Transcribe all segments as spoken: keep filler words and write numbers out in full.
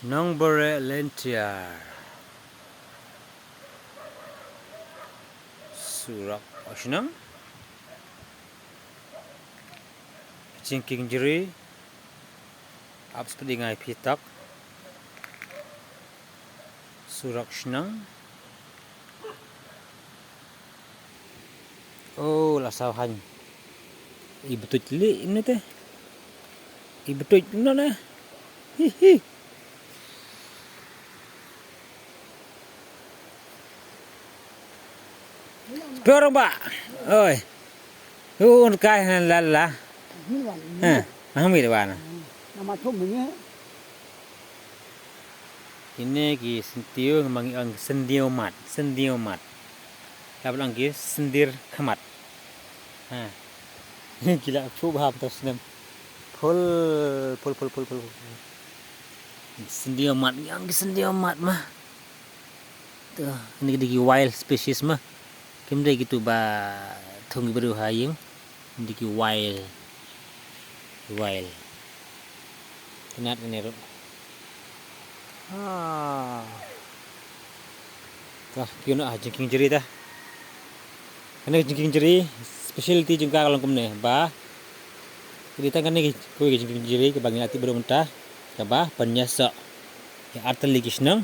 Nongbare Lyntiar. Surok Oshnang. Jingkieng jri. Ap spdingai pitak. Surok Shnang. Oh, la saw hain. I betuj li ini te. I betuj no na. Hi hi. Pyorong ba. Oi. Un kai han la la. Ha, mahmi de bana. Nama thum ni. Kine ki sentiew, ngi ong sentiew mat, sentiew mat. Ka ba ong ki sendir khmat. Ha. Ki la phu bha mynta u snem. Phul, phul, phul, phul, phul. Sentiew mat, ngi ong ki sentiew mat ma. To, kine ki dei ki wild species ma. Kim dei kitu ba thung ki briew ha ïing. Dei ki wild. Wild. Kynat kane ruh. Ah. Ka, kiew noh ha jingkieng jri ta. Kane ka jingkieng jri, specialty jong ka ka long kumne ba. Ki dei tang kane ki, kawei ka jingkieng jri kaba ngi la tip baroh mynta. Kaba pynïasoh ïa artylli ki shnong.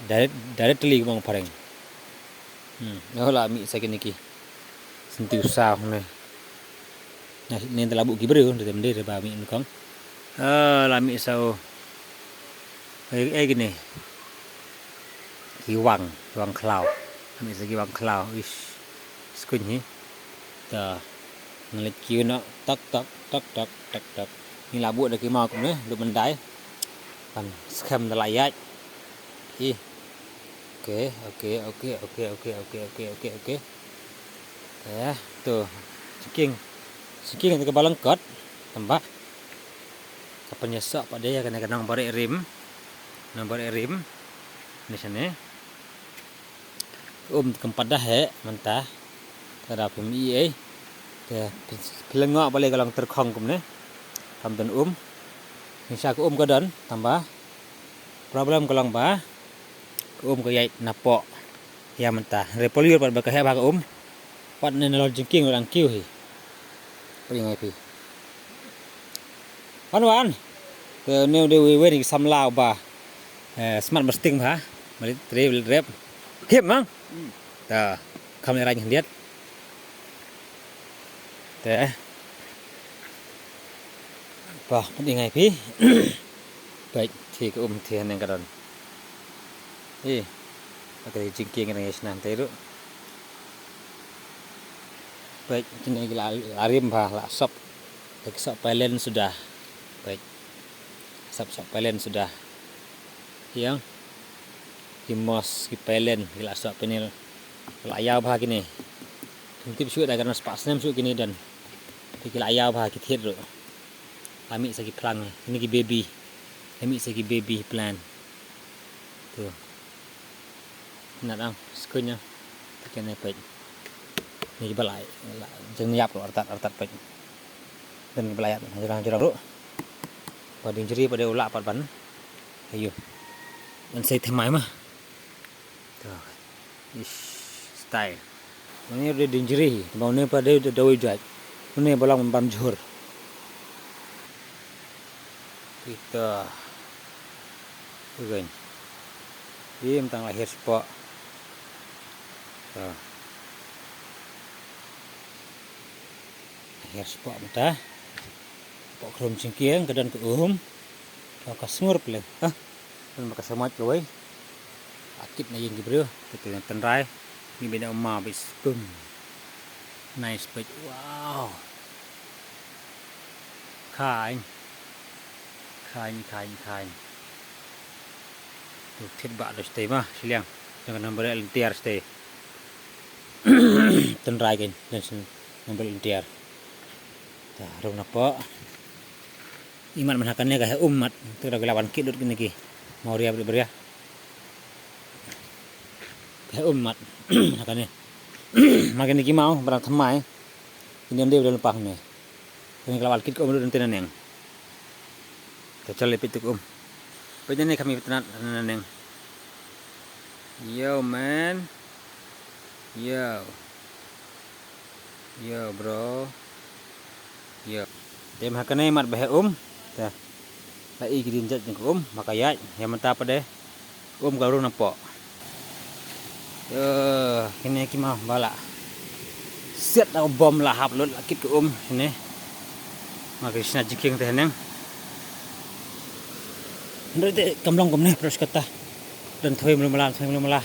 Direct, directly kumba phareng. Hmm, oh, la mih sa kine ki. Sentiew saw ne. Nah, ne te la buh ki briew, te mending ba mih nyngkong. Ah, la mih sa u. Eh, eh, kine. Ki wang, ki wang khlaw. La mih sa ki wang khlaw. Ish. Skuñ hi. Ta. Ngi leit kiew noh, tok, tok, tok, tok, tok, tok. Ngi la buh da ki maw kumne, lut myndai. Ban skhem da la ïaid. Ih. Ok, ok, ok. Eh, to. Jingkieng. Jingkieng te kaba lyngkot. Tang ba ka pynïasoh pat de ïa kane ka nongbare rim. Nongbare rim. Ni shane. Ka um te kam pat da heh mynta. Te da phim i ei. Te phi, phi lyngngoh balei ka long tyrkhong kumne. Kam don um. Ngi sha ka um ka don, tang ba problem ka long ba ka um ka ïaid napoh ïa mynta. Hynrei pyrshah pat ba ka heh bha ka um. Pat ne nalor jingkieng ruh dang kiew hi. Pyrshah ngai phi. Wan wan. Te une u dei uwei na ki samla uba, eh, smat ba sting bha. Mali tre rep. Khim mang. Hmm. Ta kham ïa rang khyndiat. Te. Ba, pyrshah ngai phi. Peit, te ka um te haneng ka don. Eh, ka jingkieng ka dang ïa shna te ruh. Peit, kine ki la, la rim bha, la sop. Ki sop pailen suda. Peit. Sop, sop pailen suda. Ïa. Ki moss, ki pailen, ki la sop pynïar. La ïaw bha kine. Kim tip shuh da ka dang spah snem shuh kine don. Te ki la ïaw bha ki thied ruh. La mih sa ki phlang, kine ki baby. La mih sa ki baby plant. To. Nat ang, skuñ ang. Te kane peit. Ni ba la, la, jingïap ruh artat, artat peit. Don ba la ïap, jrang, jrang ruh. Ba ding jri, ba dei u lah pat ban. Ayo. Ban sei thymmai ma. To. Ish, style. Une u dei ding jri, ba une pat dei da, dawei jait. Une ba long bam jhur. Kita. Ugen. Im tang la hiar spot. To. Hiar spot mynta. Pok khrum jingkieng ka don ka um. Ka sngur pyle. Ha. Don ba ka sha mot kawei. Akit na ïing ki briew. Te te tynrai. Ni bina uma bi skum. Nice peit. Wow. Khain. Khain, khain, khain. Tu thit ba do stay ma, shiliang. Jangan nambar lentiar stay. Tynrai kan, dan sen nambar lentiar. Ta rung napo. Imat man ha kane ka heh um mat, te ka la wan kit lut kine ki. Mau ria bri bria. Ka heh um mat ha kane. Ma kine ki mau ba dang thymmai. Kine ym dei ba dang lympang ne. Kine ka la wan kit ka um lut, te na neng. Te chal lepit te ka um. Peit ne kami petenat naneng. Yo man. Yo. Yo bro. Yo. Te ma kane mat ba he um. Te. La i ki din jait jong ka um, ma ka ïaid, ïa mynta pat de. Um ka rung na pok. Yo, kine ki ma ba la. Siat da bom la hap lut la kit ka um kine. Ma ka sna jiking te neng. Ndai te kam long kumne pros kata. Dan thoi mlu mala, thoi mlu mala.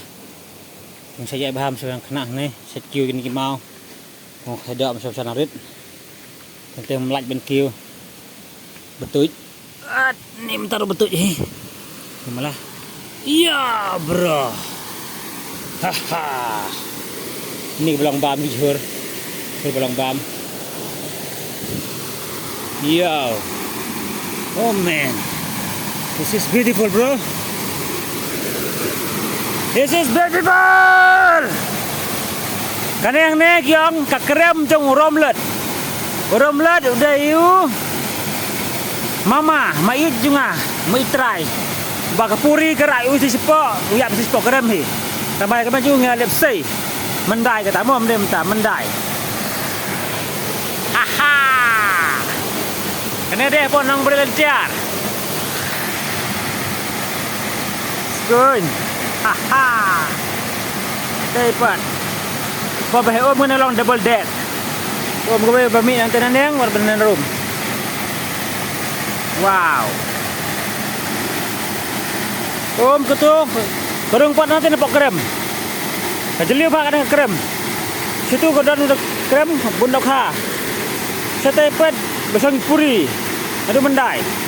Yang saya baham sa yang kena ne, set kiu kini ki mau. Oh, head up sa sa narit. Tentang melaj ben kiu. Betuj. At ni mentaro betuj hi. Ni malah. Iya, bro. Haha. Ni belang bam di jhur. Ni belang bam. Yo. Oh man. This is beautiful, bro. This is beautiful. Kane hangne ki ong ka krem jong u Romlot. U Romlot u dei u mama, ma ïeit jong nga, ma ïeit trai. Ba ka puri ka rai u shi spok, u ïap shi spok krem hi. Tang ba ka ma jong nga lep sei. Myndai kata mo, mynta myndai. Aha. Kane dei pon nong bri lentiar. Skun. Haha. Dei pat. Ba ba he um kane long double deck. Um kawei ba mih nangta naneng, wat ba naneng rum. Wow. Um katu, ka rung pat nangta na pok krem. Ka jylliew ba ka dang krem. Situ ka don krem, bun dok ha. Sa te pat, ba shong puri. Adu myndai.